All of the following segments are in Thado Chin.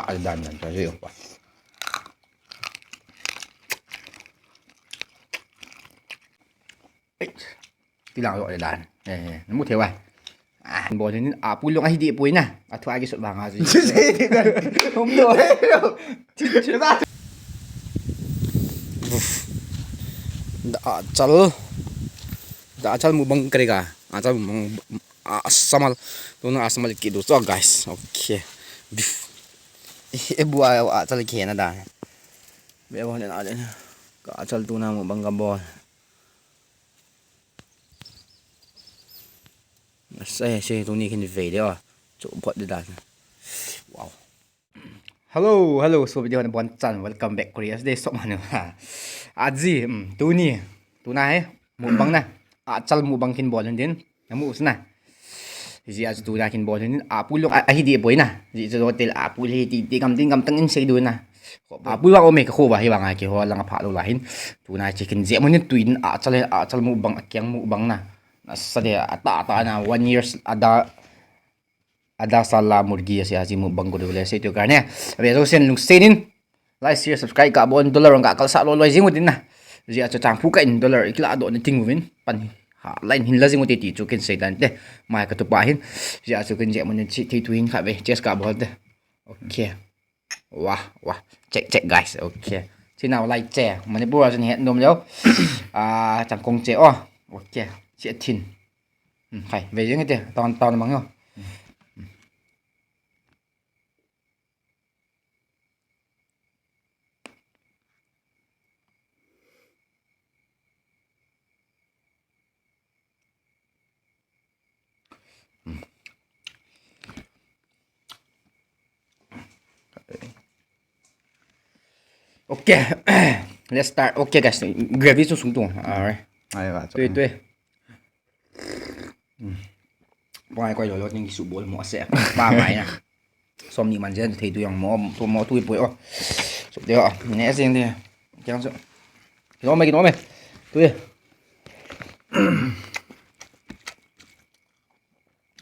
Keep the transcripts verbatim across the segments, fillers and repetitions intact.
Adan dan ta jui pa. Ti lang lo le dan. Eh, namu thei vai. Ah, bol hin a pu long ahi di pui na. A thu a ki sut ba nga ji. Hum do. Da achal. Da achal mukbang karega. Achal mukbang asamal. Tuna asamal ki do so guys. Okay. Beef. E bu a achal ki na da. Be bo ne na le. Ka achal tuna mukbang ka bol. Ase, ase, tuni kin vei de, oh. Chu pot de da. Wow. Hello, hello, so video na bon chan, welcome back Korea. Today, so manu. Aji, um, tuni, tuna he, mukbang na. Achal mukbang kin bol din. Namu usna. Ji aji tuna kin bol din. A pu long ahi di boy na. Ji jo hotel a pu le ti ti gam tin gam tang in sei du na. A pu long ome ka khu ba hi ba nga ki ho lang a pha lo la hin. Tuna chicken je mo ni tuin achal achal mukbang a kiang mukbang na. Asa de ata ata na one years ada ada sala murgi ase aji mukbang ko le se to karne. Abe so sen lung senin. Like, share, subscribe ka bon dollar ka kal sa lo lo jing utin na. Ji achu chang phu ka in dollar ikla do ni ting uvin. Pan ha line hin la jing uti ti chu kin sei dan te. Mai ka tu pa hin. Ji achu kin je mo ni chi ti tu hin kha ve. Cheers ka bol te. Okay. Wah, wah. Check, check, guys. Okay. Chinau lai che. Manipur a chun het nom leo. Ah, chang kong che. Oh. Okay. Che thin. Hmm, khai. Ve jeng te. Ton, ton mang yo. Okay. Let's start. Okay, guys. Gravy sung sung tu. Alright. Ai, va, tui, tui. Pai koi lo lo ting ki su bol mo se. Pa mai na. Som ni man jen thei tu yang mo, tu mo tu poi o. Su de o. Ne sing de. Kiang su. Ki lo me, ki lo me. Tu ye.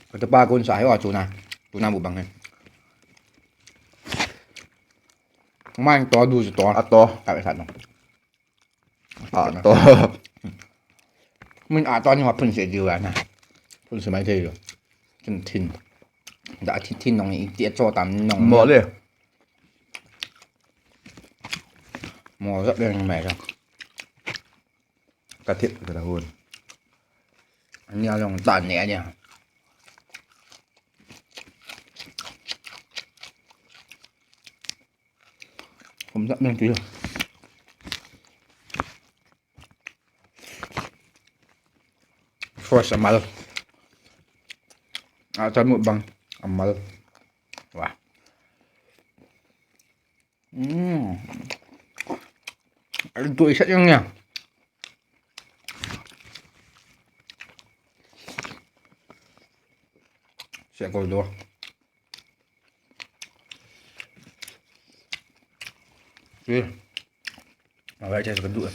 Ka tu pa kun sa he o chu na. Tu na bu bang he. Mai to du to. A to. Ta sa no. A to. Min a to ni ma phun se diu na. Phun se mai thei lo. Thin thin. Da thin thin nong ni ti cho tam nong. Mo le. Mo zap le mai ka. Ka thip ka da hun. Ani a long tan ne ani a. Kum zap le ti. First amal. Achal mukbang amal. Wah. Hmm. Aduh isat yang ya. Siap kau dua. Okey. Awak cari kedua.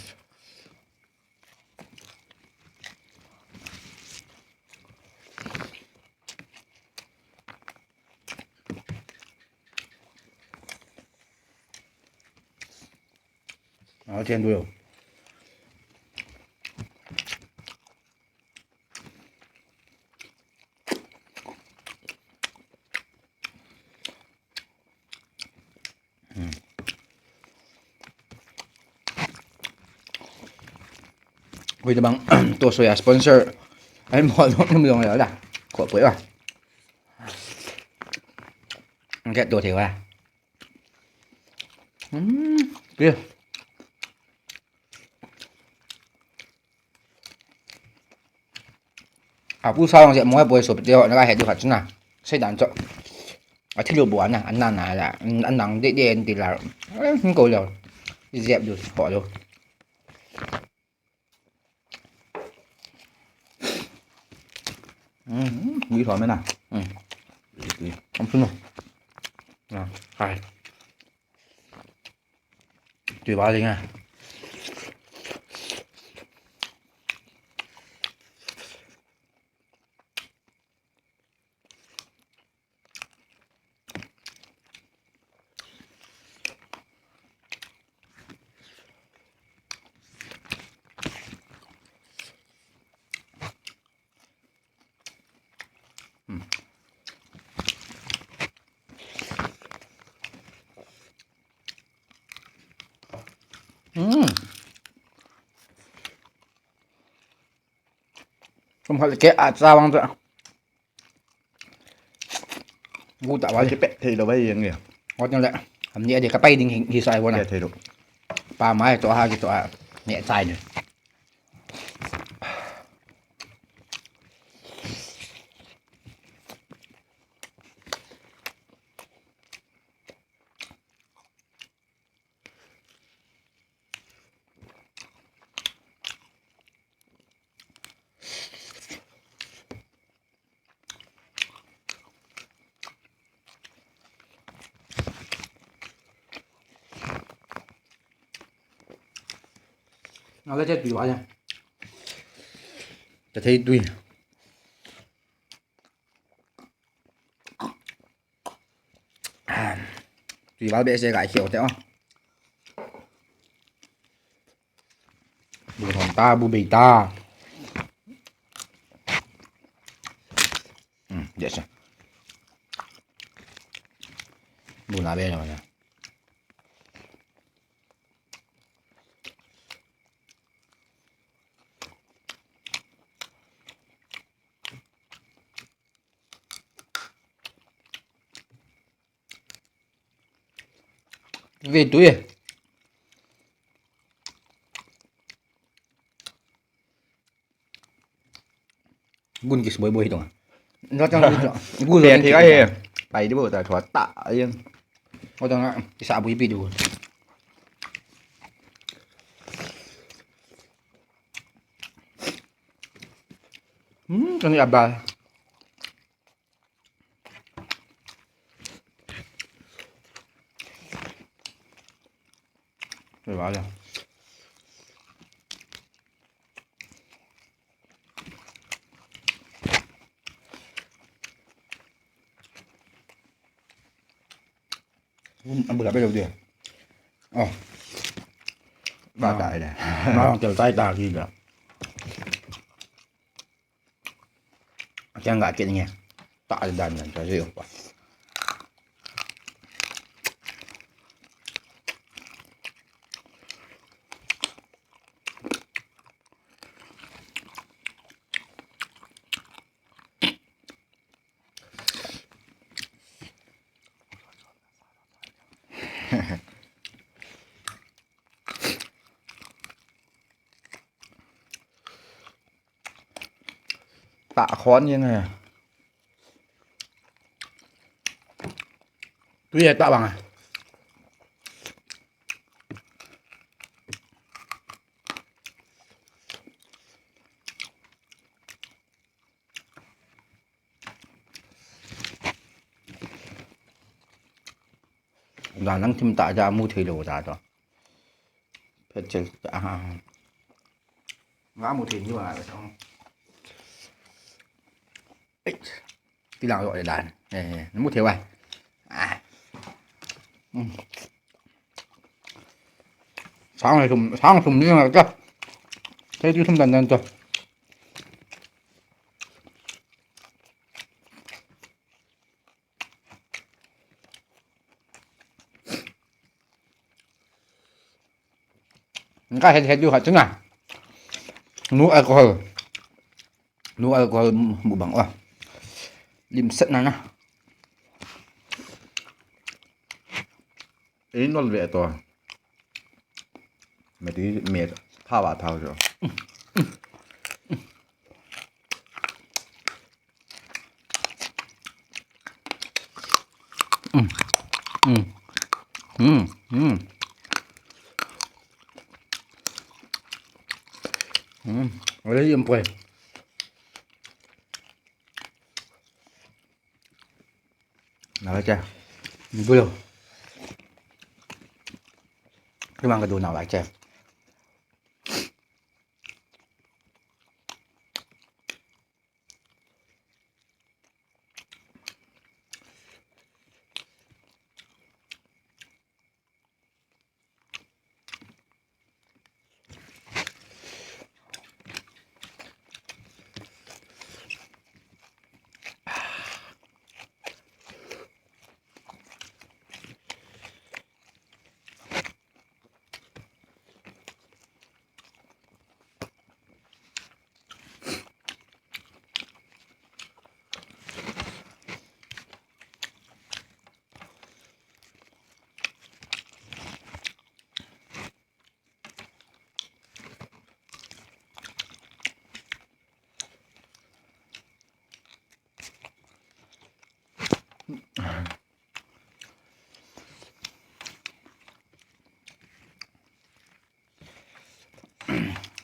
Awak cari dulu. Hui, tabang to soya sponsor. Ai, mo long, mo long ya da. Ko poi ba. Get to thei ba. Hmm, okay. Apu sa long je mo poi so pite ho na ka he du khat na. Sei dan cho. A thilo bo na, an na na la. An nang de de an ti la. Eh, hin ko lo. Jep du ko lo. Hmm, ui thom na. Hmm. Ui, ui. Am sunu. Na, hai. Tui ba ding a. Hmm. Kum khat ke a cha vang cha. Gu ta va. Ke pe thei lo ba yeng ya. Ot le. Am ni a de ka pai ding hi, hi sai vona. Ke thei lo. Pa mai to ha ki to a. Ne chai ne. Nga le che tui va ya. Che thei tui. Tui val behseh ka kheu te o. Bu thom ta, bu bei ta. Hmm, yes. Bu na be na. Ve tui e. Gun kis boi boi hitong. Lo tang gun. Gun lo. Pe thi ka he. Pai di bo ta thua ta. Ayen. Lo tang kisa bui pi du. Hmm, kani abal. Rồi vào rồi. Ăn bữa bây giờ đi. Ồ. Ba tay này. Nó không chịu tay ta gì cả. Kiang ga kit nge. Ta dan dan ta jui pa. Ta khon jeng e. Tui e ta bang e. Ga nang thim ta ja mu thei lo ta to. Phet chel ta ha. Nga mu thei ni wa ta. Ti lang lo le dan. Eh, mu thei wa. Ah. Sang thum, sang thum ni nga ka. Thei tu thum dan dan to. Nga het het du khat chunga. No alcohol. No alcohol mu bang o. Lim set na na. Ei nol ve to. Meti met phawa thao jo. Mm. Mm. Mm. Mm. Mm. Ole yem pwe. Na wa cha. Ni bulo. Kemang ka do na wa cha.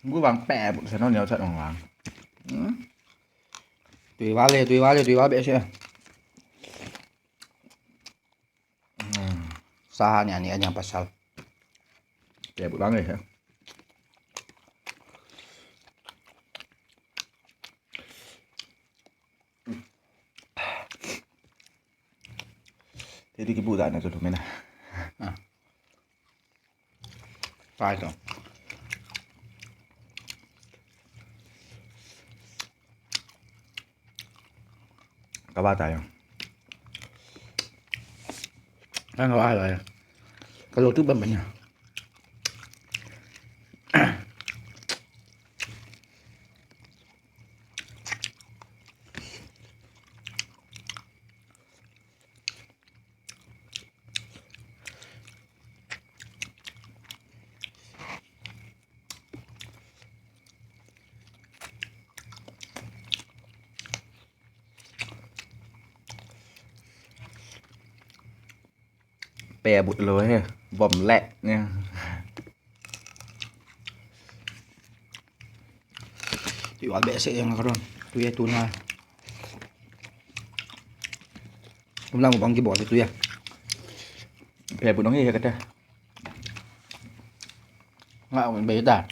Gu vang pe bu se no neo chat ong vang. Hmm. Tui vale, tui vale, tui vale se. Hmm. Sa ha ni ani ani pasal. Pe bu vang le se. Te di ki bu da na tu tu me na. Ah. Pai to. Ka ba ta yo. Kan ka ba ta yo. Ka lo tu ban ban ya. Pe bu lo he, bom le ne. Tui vale behseh jeng a ka don. Tui a tuna. Kum lang bang kibol tui a. Pe bu nong hi he ka ta. Nga ong be ta.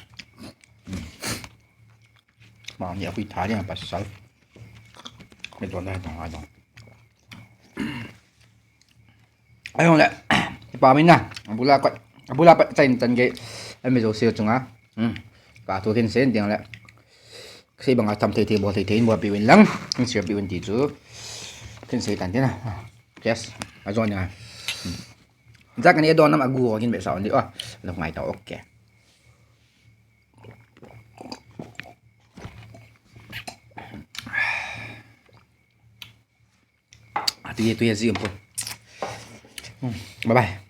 Ma ni a kui tha ni a pasal. Me don da don a don. Ai hong le, pa min na, abula kot, abula pat chain chan ge, ami jo seo chunga. Hmm. Ka thu kin sen ding le. Sei banga tham thei thei bol thei thei in bol pi win lang, in seo pi win ti chu. Kin sei tan ding na. Yes, a jon ya. Hmm. Jak ani don nam agu ho kin be sa on di o. Lok ngai ta, okay. Ati ye tu ye zi um po. Hmm. Bye bye.